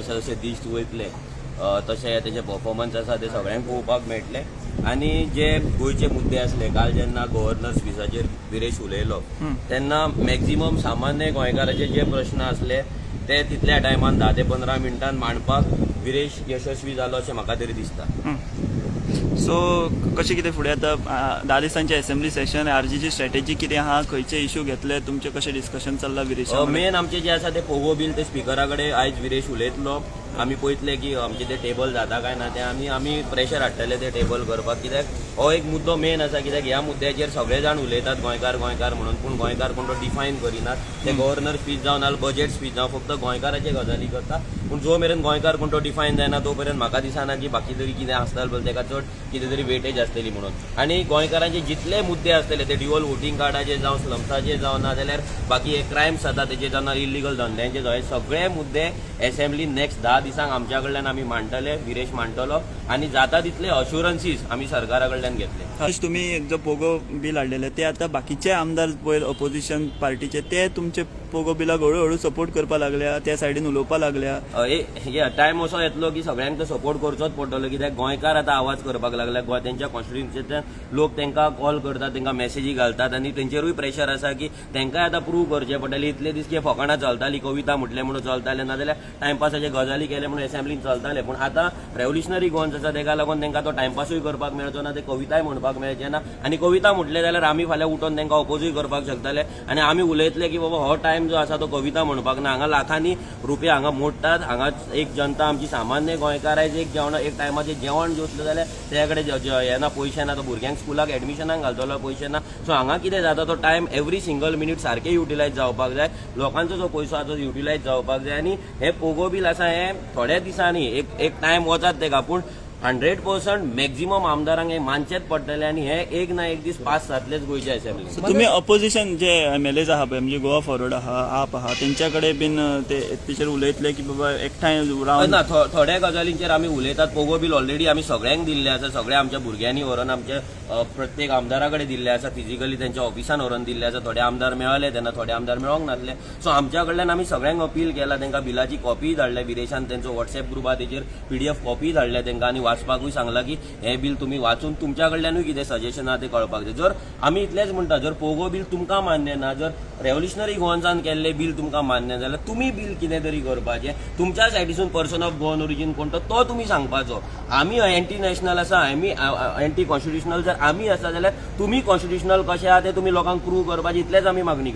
जशे जशे दीस वयतले तशें तेजे परफॉर्मन्स आसा ते सगळ्यांक पळोवपाक मेळटले. आनी जे गोंयचे मुद्दे आसले, काल जेन्ना गव्हर्नर स्पिचाचेर विरेश उलयलो तेन्ना मॅक्झिमम सामान्य गोंयकाराचे जे प्रश्न आसले ते तितल्या टायमान 10 ते 15 मिनटान मांडपाक विरेश यशस्वी जालो अशें म्हाका तरी दिसता. सो कशें कितें फुडें आतां 10 दिसांचे असेंब्ली सेशन, आरजीची स्ट्रॅटेजी कितें आहा, खंयचे इशू घेतले, तुमचें कशें डिस्कशन चल्लां विरेशा? मेन आमचे जे आसा ते पोगो बील, ते स्पिकरा कडेन आयज विरेश उलयतलो. आमी पळयतले की आमचे ते टेबल जाता काय ना ते. आमी आमी प्रेशर हाडटले ते टेबल करपाक, कित्याक हो एक मुद्दो मेन आसा, कित्याक ह्या मुद्द्याचेर सगळे जाण उलयतात गोंयकार गोंयकार म्हणून, पूण गोंयकार कोण तो डिफायन करिनात. ते गव्हर्नर स्पीच जावन नाल्यार बजेट स्पीच जावं, फक्त गोंयकाराचे गजाली करता. पूण जो मेरेन गोंयकार कोण तो डिफायन जायना तो पर्यंत म्हाका दिसना की बाकी तरी कितें आसता पळय तेका चड कितें तरी वेटेज आसतली म्हणून. आनी गोंयकारांचे जितले मुद्दे आसतले, ते ड्युअल वोटींग कार्डाचे जावं, स्लम्साचे जावं, ना जाल्यार बाकी हे क्रायम्स जाता तेजे जावं, इलिगल धंद्यांचे जावं, हे सगळे मुद्दे एसेंब्ली नेक्स्ट 10 दिसांक आमच्या कडल्यान आमी मांडटले, विरेश मांडटलो आनी जाता तितले अश्युरन्सीस आमी सरकारा कडल्यान घेतले. तुमी जो पोगो बील हाडलेले ते आतां बाकीचे आमदार पळय ऑपोजिशन पार्टीचे, ते तुमचे पोगो बिलाक हळू हळू सपोर्ट करपाक लागल्या, त्या सायडीन उलोवपाक लागल्या. टायम असो येतलो की सगळ्यांक तो सपोर्ट करचोच पडटलो, कित्याक गोंयकार आतां आवाज करपाक लागल्या. गोंय तेंच्या कॉन्स्टिट्युन्सींतल्यान लोक तांकां कॉल करतात, तांकां मॅसेजी घालतात आनी तेंचेरूय प्रेशर आसा की तांकांय आतां प्रूव करचें पडटलें. इतले दीस कितें फकाणां चलताली, कविता म्हटलें म्हणून चलतालें, नाजाल्यार टायमपासाचे गजाली केले म्हणून एसेंब्लीन चलताले. पूण आतां रेव्होल्युशनरी गोवन्स आसा, तेका लागून तांकां तो टायमपासूय करपाक मेळचो ना, ते कविताय म्हणपाक मेळचें ना. आनी कविता म्हटलें जाल्यार आमी फाल्यां उठोन तांकां ओपोजूय करपाक शकतले आनी आमी उलयतले की बाबा हो टायम जो आसा तो कविता म्हणपाक ना. हांगा लाखांनी रुपया हांगा मोडटात. हांगा एक जनता, आमची सामान्य गोंयकार आयज एक जेवण, एक टायमाचें जेवण जेवतलो जाल्यार तेच्या कडेन हें ना, पयशे ना. तो भुरग्यांक स्कुलाक एडमिशनाक घालतलो, पयशे ना. सो हांगा कितें जाता, तो टायम एवरी सिंगल मिनीट सारकें युटिलायज जावपाक जाय, लोकांचो जो पयसो आसा तो युटिलायज जावपाक जाय. आनी हे पोगो बील आसा हें थोड्या दिसांनी एक एक टायम वचात तेका, पूण 100% मॅक्झिमम आमदारांक हे मानचेच पडटले आनी हे एक ना एक दीस पास जातलेच गोंयच्या असेंब्लीन. सो तुमी ऑपोजिशन जे एमएलएज आहा पळय, म्हणजे गोवा फॉरवर्ड आहा, आप आहा, तेंच्या कडेन बीन ते तेचेर उलयतले की बाबा एकठांय रावन? ना, थोड्या गजालींचेर आमी उलयतात. पोगो बील ऑलरेडी आमी सगळ्यांक दिल्लें आसा. सगळ्या आमच्या भुरग्यांनी व्हरून आमच्या प्रत्येक आमदारा कडेन दिल्लें आसा, फिजिकली तेंच्या ऑफिसान व्हरून दिल्लें आसा. थोडे आमदार मेळले तेन्ना, थोडे आमदार मेळोंक नासले. सो आमच्या कडल्यान आमी सगळ्यांक अपील केला, तांकां बिलाची कॉपीय धाडल्या. विरेशान तेंचो वॉट्सॅप ग्रुप आहा तेजेर पीडीएफ कॉपीय धाडल्या तांकां आनी वाचपाकूय सांगलां की हें बील तुमी वाचून तुमच्या कडल्यानूय कितें सजेशन आहा तें कळपाक जाय. जर आमी इतलेंच म्हणटा, जर पोगो बील तुमकां मान्य ना, जर रेव्होल्युशनरी गोवन्सान केल्लें बील तुमकां मान्य ना, जाल्यार तुमी बील कितें तरी करपाचें. तुमच्या सायडीसून पर्सन ऑफ गोवन ओरिजीन कोण तो, तो तुमी सांगपाचो. आमी एंटी नॅशनल आसा, आमी एंटी कॉन्स्टिट्युशनल जर आमी आसा जाल्यार तुमी कॉन्स्टिट्युशनल कशे आहा ते तुमी लोकांक प्रूव करपाचें. इतलेंच आमी मागणी.